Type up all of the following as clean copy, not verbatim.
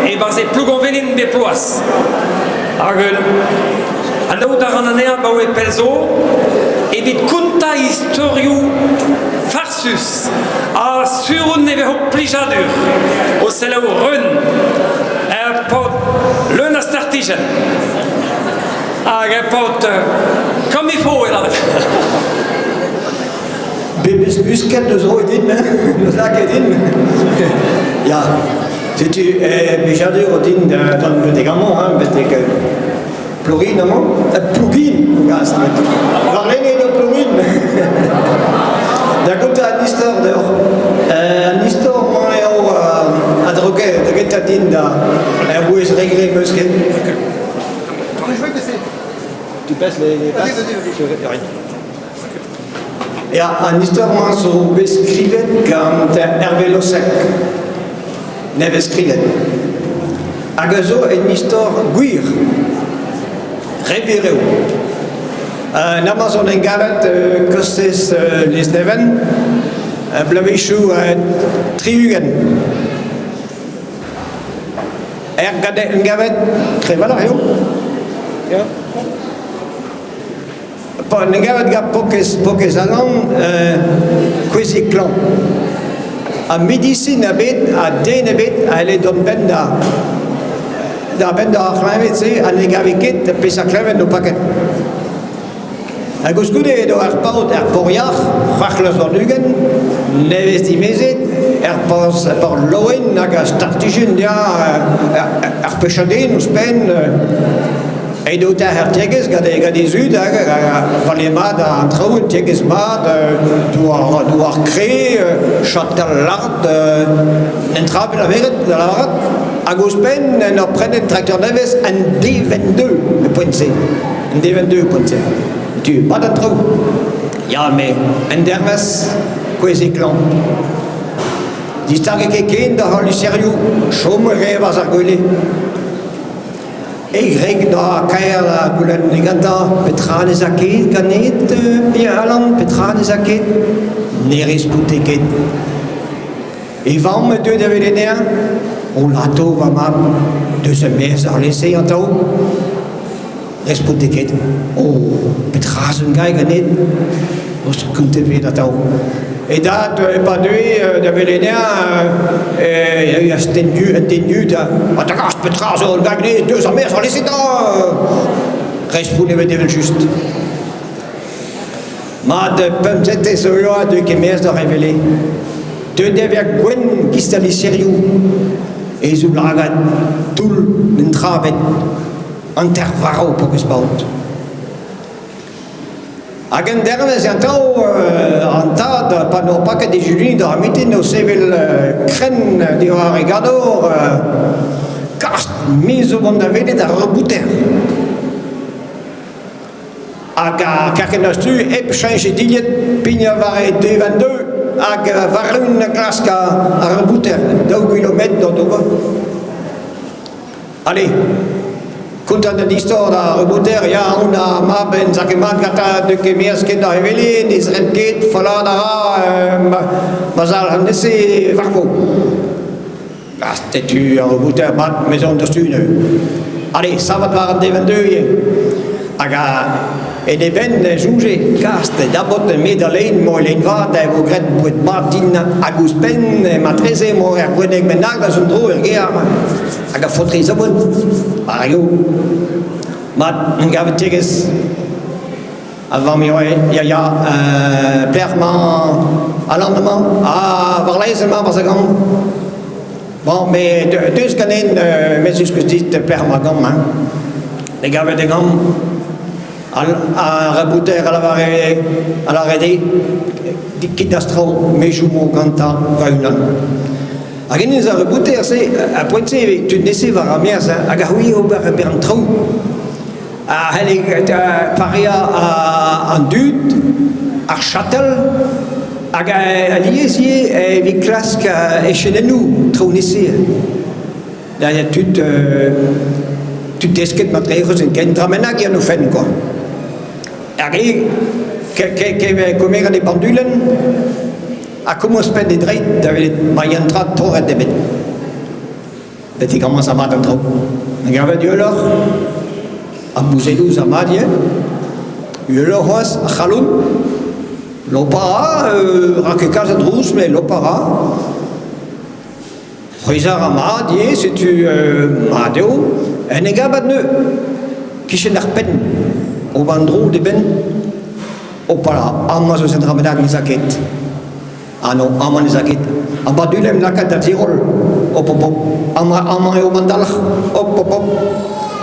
E-barzh e Plougonvelin bep bloaz. Hag anaout a ran anezhañ abaoe pell zo evit kontañ istorioù farsus ha sur on e vezo plijadur o selaou Reun, ur paotr leun a startijenn hag ur paotr comme il faut e Bebezh lusket deus roet din, deus lakaet din. Ya, setu plijadur din dont betek amañ, hein, betek Plourin amañ, Plougin, gast, warlene eo Plourin. Da gontañ an istor deoc'h. An istor-mañ eo a droge da gentañ din da er bouez regret 'm eus ket. Tu passes les passes Ya, an istor-mañ zo bet skrivet gant Hervé Lossec, nevez skrivet, hag a zo un istor gwir, re wir eo. Un Amazon engavet kostez Lesneven, bloavezhioù 60. Er engavet Trevalar eo? Ya. Pa ne gavet gant pokez, pokez Alan, kouezit klañv. Ha medisin ebet ha den ebet a c'helle dont benn da da benn d'ar c'hleñved-se ha ne gave ket peseurt kleñved n'ho paket. Ha koulskoude edo ar paotr er Poriac'h, c'hwec'h vloaz warn-ugent, nevez dimezet, er porzh Port Loen hag a startijenn ya, ar pechadenn ouzhpenn. Aet eo er tiegezh gant e, gant e zud hag vale mat an traoù, un tiegezh mat, douar, douar kre, chatal lart, un dra bet lavaret, da lavaret. Hag ouzhpenn, en ur prenet trakteur nevez, an D22 e poent-se. An D22 e poent-se. Tu, mat an traoù. Ya, mais un dervezh, kouezhet klañv. Distaget ket ken da holl serioù, chom re war ar gwele. E greg da kaer da goulenn digantañ petra ne 'z a ket ganit, Pierre-Alan, petra ne 'z a ket? Ne responte ket. E vamm a deu da welet anezhañ. O lato, va mab, deus er-maez ar lese atav. Responte ket. O, petra zo un gae ganit? O kontet bet atav. E dad, pa deue da welet anezhañ, e a stendu, un tendu da Ha da gas petra zo un gae ganit? Deus er-maez ar lese da! Respont ebet evel-just. Mat, pemzetez zo eo a deu ket maez d'ar revele. Deuet da vezañ gwenn gist al liserioù. E zoulagad toull un dra ebet. Hanter-varv p'ho peus Hag un dervezh atav an tad, pa n'oa paket e Julie d'ar mitin o sevel krenn diwar e gador, kast, me zo mont da welet ar rebouter. Hag ar kerkent-astu hep cheñch e dilhad, pignañ war e D22 hag war-eeun klask ar rebouter, daou gilometr d'an ober. Allez, kontant an istor da rebouter, ya, on a mab en ket mat gantañ ne kemeras ket da hevele, ne zreb ket, fallaat a ra ma zal an ese varvo. Ah, setu ar rebouter mat, me zo an deus Allez, savat war an D22 ivez. Hag a En e benn e soñje kast dabot me da lein mo lein vat e vo graet boued mat din hag ouzhpenn matreze mo er gwenneg bennak da zont dro er gêr hag a faotre zabot ar eo mat en gavet tiegezh a vamm eo ya ya pelec'h 'mañ Alan amañ ha war-laez emañ barzh a gambr bon mais deus ganin me 'zeus dit pelec'h 'mañ gambr hein ne gavet e gambr Ar rabouter a lavare a lavare dezhi kit d'az traoù, me 'chomo gantañ va-unan. Hag hennezh ar rabouter-se, a poent-se e vez tud nese war ar maez hag a c'houie ober e bern traoù. A c'helle pareañ an dud, ar chatal, hag alies ivez evit klask echenennoù traoù nese. Da ya tud tud desket mat-tre eus ken dra bennak en o fenn quoi. Ar re kemeret e bandulenn ha komañs penn e dreid da welet ma ya un dra torret ebet. Betek amañ 'za mat an traoù. A gavet uheloc'h ar bouzelloù 'za mat ivez. Uheloc'h c'hoazh ar c'halon. Lopañ a ra, ra ket kalz a drouz, met lopañ a ra. C'hwezhañ a ra mat ivez, setu mat eo. En e gabat neuze, kichen ar penn, ober an dro d'e benn. Hopala, amañ zo un dra bennak ne 'z a ket. Ah non, amañ ne 'z a ket. An badulem lakaat da ziroll. Hop, hop, hop. Amañ, amañ eo man dalc'h. Hop, hop, hop.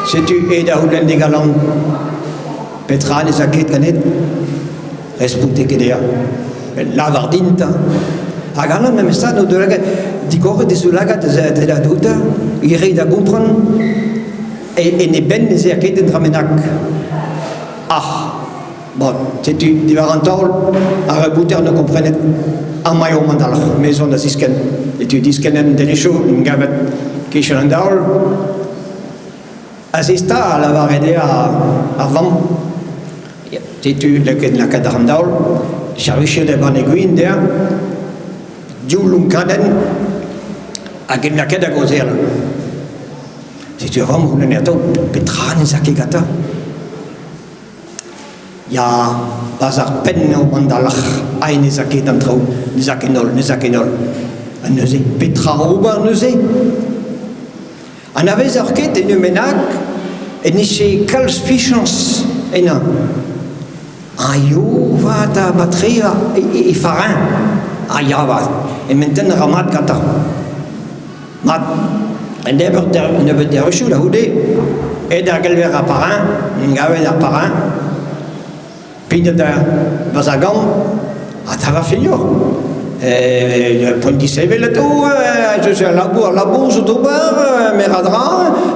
Setu aet da c'houlenn d'e galant. Petra ne 'z a ket ganit? Responte ket dezhañ. Met lavar din 'ta. Hag Alan memes tra n'o deus digoret e zoulagad da doutañ, e reiñ da gompren en e benn ne 'z a ket un dra bennak. Ah! Bon, setu diwar an taol, ar rebouter ne komprenet amañ eo man dalc'h, me zo da ziskenn. Setu diskenn en devezhioù, en gavet kichen an daol. Aze 'ta a lavare dezhañ ar vamm. Setu lakaet lakaat àr an daol, servichet e banne gwin dezhañ, div lonkadenn hag en lakaet da gaozeal. Setu ar vamm 'c'houlenne atav petra ne 'z a ket gantañ. Ya, 'barzh ar penn eo an dalc'h, aet ne 'z a ket an traoù, ne 'z a ket holl, ne 'z a ket holl. Ha neuze, petra ober neuze? Anavezoc'h ket en ur bennak en nije kalz fichañs ennañ. Ah yo 'vat ha matre e farin. Ah ya 'vat, ementenn a ra mat gantañ. Mat, un nebeud devezhioù da c'houde, aet ar gelver ar parrain, gavet ar parrain, pignet da barzh ar gambr, ha ta va filhor. Poent disevel atav, ez eus al labour, al labour zo d'ober, mer a dra,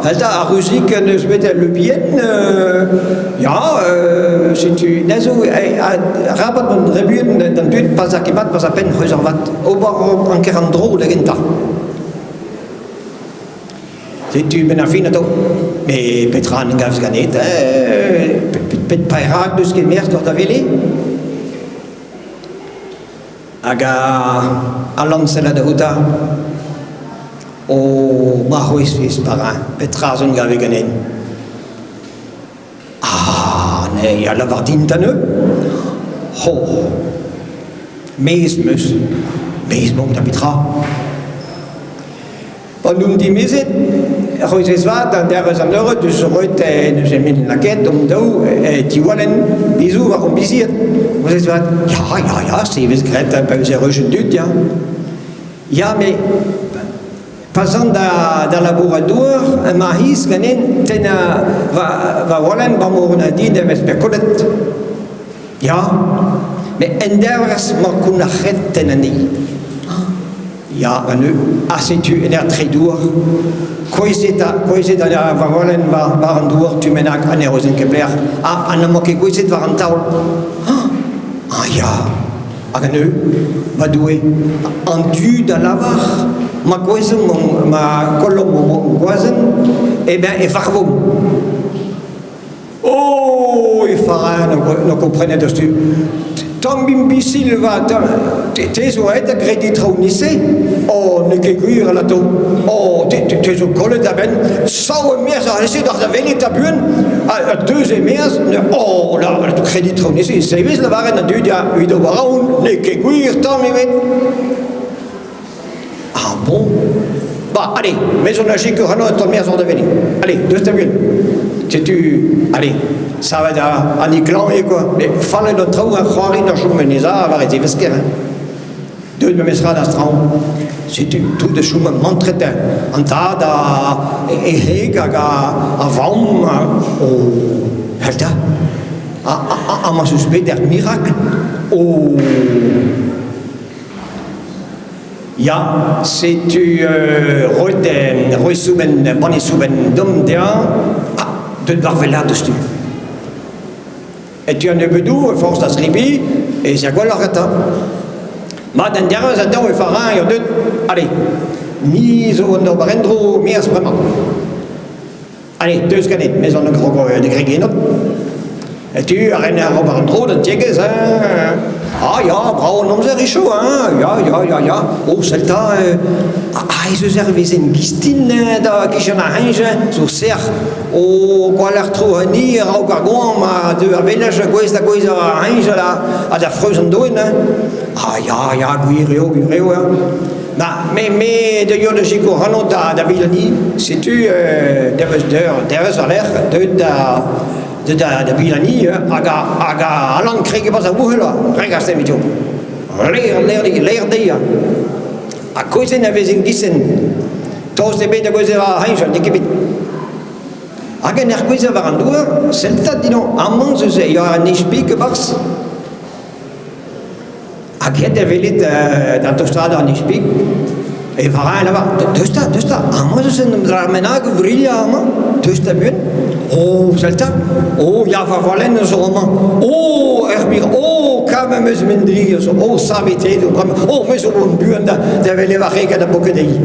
eta ar ruzik n'eus bet el leubien, ya, setu, neuze rabat an rebuen d'an dud pas a ket mat, pas a penn c'hwezh vat. Ober anker an dro da gentañ. Setu benn ar fin atav. Met petra en gavez ganit Pet perak deus ket merk doc'h da wele? Hag a lañsella da outañ. O ma c'hwezh parrain, petra zo en gave ganen? Ah, ne a lavar din 'ta neuze. Ho, mezh 'm eus. Mezh bon da petra? Pan on dimezet, c'hwezhez vat an dervezh an eured eus roet neuze min lakaet hon daou e tiwallen bizoù war hon bizied. C'hwezhez vat, ya, ya, ya, se vez graet pa vez erru an dud, ya. Ya, met Pa 'z an da labourat douar, ma c'hiz ganin tennañ va walenn 'ba mor din em eus bet kollet. Ya, met endervezh 'mañ kounac'het tenn anezhi. Ya, neuze, ha setu en aer tre-douar. Kouezhet kouezhet va walenn war an douar tu bennak ha ne rozen ket lec'h. Ha n'emañ ket kouezhet war an taol. Ah ya, Hag neuze, va Doue, an dud a lavar ma kouezhomp, ma kollomp hon gwazenn, eh bien e varvomp. Oh, e farin no komprenet eus tu. Tamm imbisil va, te zo aet da grediñ traoù nise? Oh, n'eo ket gwir alato. Oh, te, te zo kollet a-benn. Sav e-maez ar re-se d'ar da welet ta buan, ha deus e-maez, oh là, krediñ traoù neuze, se vez lavaret an dud ya, evit ober aon, n'eo ket gwir tamm ebet. Ah bon? Bah, allez, mez on a sikour ac'hano tamm maez da welet. Allez, deus da buan. Setu, allez, savet an iklañ eo quoi. Mais fallet an traoù a c'hoari da chom en e za war e zivesker. Hein. Deuet memestra da traoñ. Setu tout e chom mantret an tad a e heg hag a vamm o Helta amañ 'z eus bet er mirakl o Ya, setu roet roet soubenn banne soubenn domm dezhañ. Ah, deuet war wellaat deus tu. E tu an nebeudoù, a forzh da zebriñ, ez a gwelloc'h gantañ. Mat, an dervezh atav e farin eo deuet. Allez, ni zo an ober en-dro maez bremañ. Allez, deus ganit, mez an grog da gregenot. E tu a ren ar ober an dro d'an tiegezh, hein. Ah ya, brav an amzer eo chaud, hein, ya, ya, ya, ya. Oh, sell 'ta, ah, ez eus ur wezenn gistin da kichen ar c'heñj, zo sec'h. O gwalc'h tro hini a-raok ar goañv ma deu ar venaj gouez da gouezhañ ar c'heñj ha da freuz an doenn, hein. Ah ya, ya, gwir eo, gwir eo, hein. Ma, me, me deuio da sikour ac'hanon da, da Vilani. Setu devezh deur, devezh war-lerc'h, deuet da da, da Vilani hag a, hag a Alan kreg e-barzh ar bouc'hel, regas evito. Ler, ler, ler dezhi. Ha kouezhet a vez en Tost eo bet da gouezhañ war ar c'heñj, n'eo ket bet. Hag en ur gouezhañ war an douar, sell 'ta dinañ, amañ 'z eus ya un nij-pik e-barzh. Hag het e welit da tostaat an ispik, e varañ lavar, deus 'ta, deus 'ta, amañ ez eus un dra bennak o vrilhañ amañ, deus 'ta buan. Oh, sell 'ta, oh, ya, va walenn zo amañ, oh, er bir, oh, kav am eus mendri, oh, saveteet on bremañ, oh, me zo vont buan da, da welet va c'hegad a boket dezhi.